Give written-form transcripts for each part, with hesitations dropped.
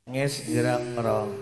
Nges gerang-gerang.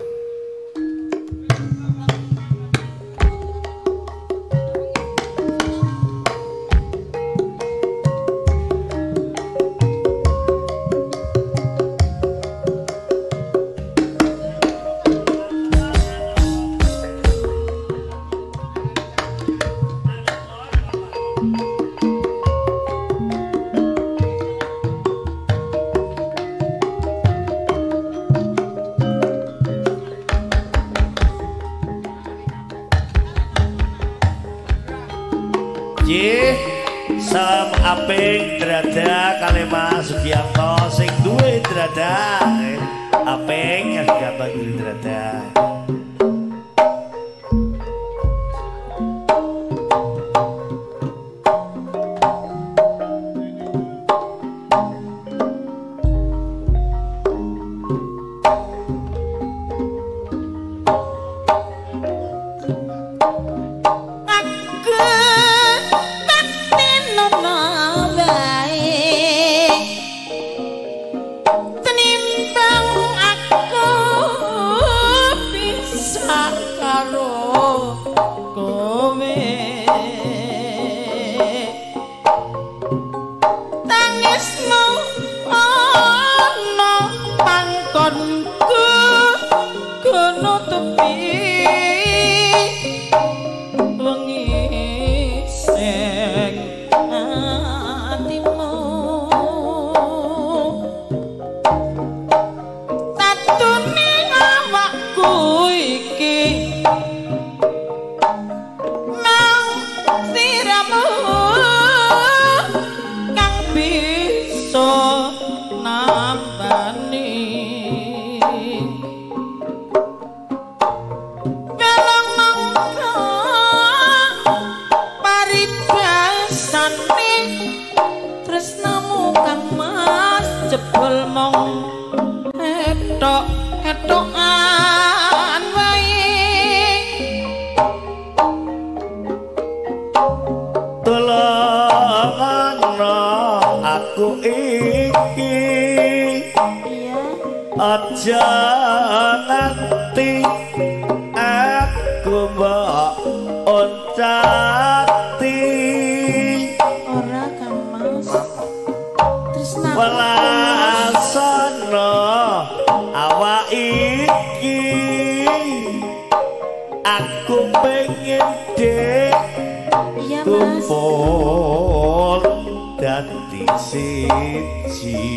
Salam aping drada kali Mas Sugianto sing duwe drada. Aping ya Sugianto duwe drada. Aja nganti aku mbok oncati. Ora Kang Mas. Tresnaku welasana awak iki. Aku pengen dek. Iya Mas. Kumpul dadi siji.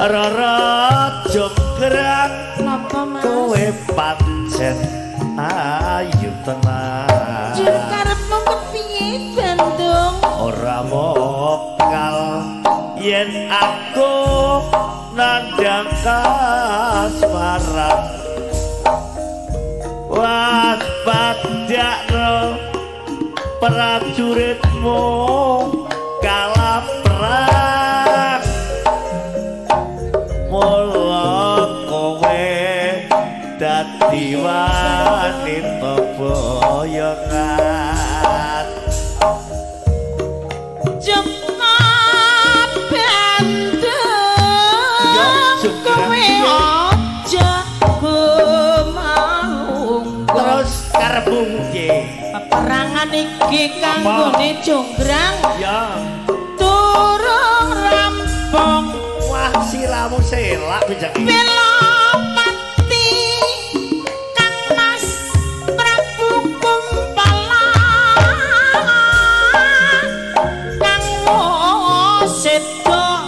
Rara jonggrang napa Mas? Kowe pancen ayu tenan. Jur karepmu kepiye Bandung? Ora mokal yen aku nandhang kasmaran. Waspadakno prajuritmu kala perang. Mula kowe dadi wanita boyongan. Jempa Bandung kowe aja gumanung. Terus karepmu piye? Peperangan iki kanggone jonggrang. Ya. Durung rampung. Wah, siramu selak bijak iki. Belopati Kang Mas Prabu Kumpala kang seda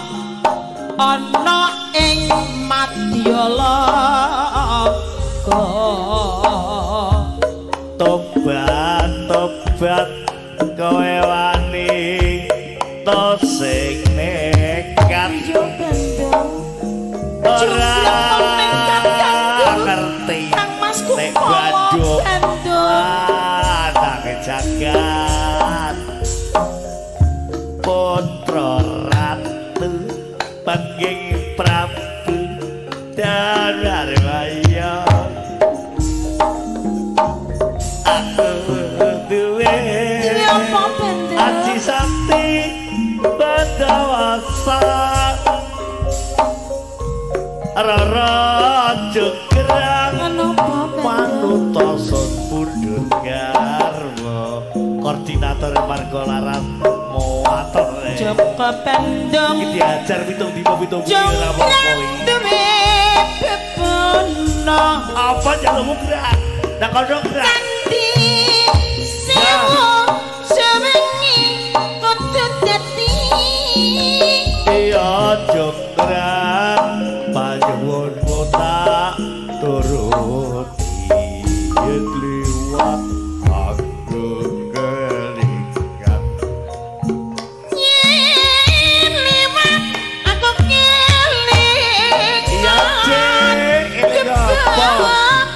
ana ing Madyaloka. Tobat, tobat kowe wani Wanita sing nekat Iya Bandung. Ora ngerti Kang Mas nek Kumpala Bandung Bandung. Anake jagat putra ratu pengging Prabu Darmaya. Aku duwe Apa Bandung? aji sakti badawasa rara jograng Kenapa Bandung? Panuta sun pundhut garwa koordinator marga laras moator. Joko Bandung. Iki diajar 7 dina 7 bengi ora apa-apa Jonggrang iki. duwe bebono. Apa jalukmu gerak? Nang kono gerak. Candi sewu sewengi kudu dadi. Iya jonggrang panyuwunmu tak turuti yen liwat aku kelingan. Yen liwat aku kelingan. Iya Cek, ini apa?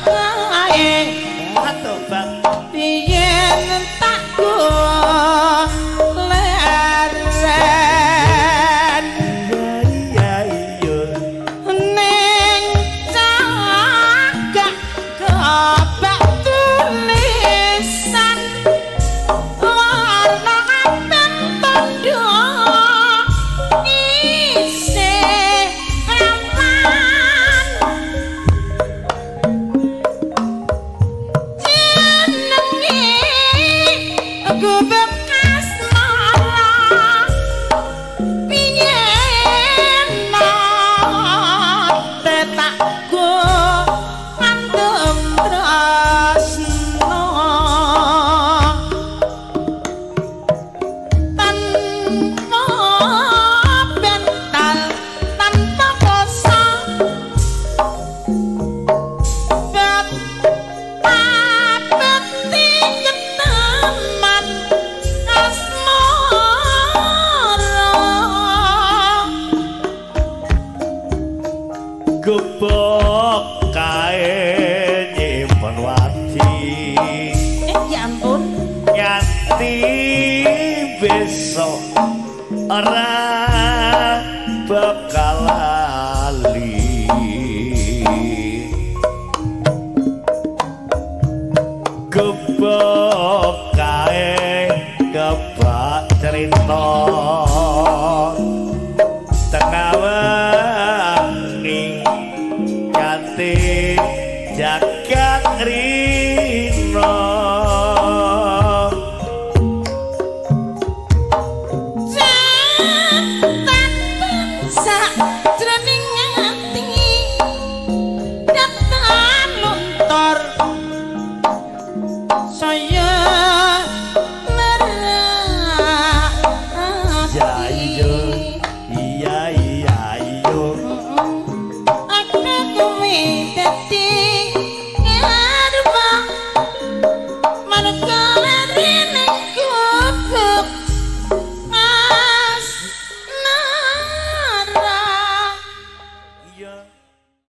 Kebae Tobat. yen tak leren Iya iya. ning cagak kebak tulisan warna abang tandha isih aman jenenge bekas marah piye nate tak go ngandem tresno tanpa bental tanpa kosa Papeti keteman asmara. Gebok kae nyimpen wadi Ya ampun. nganti besok ora bakal lali. Gebok kae kebak cerita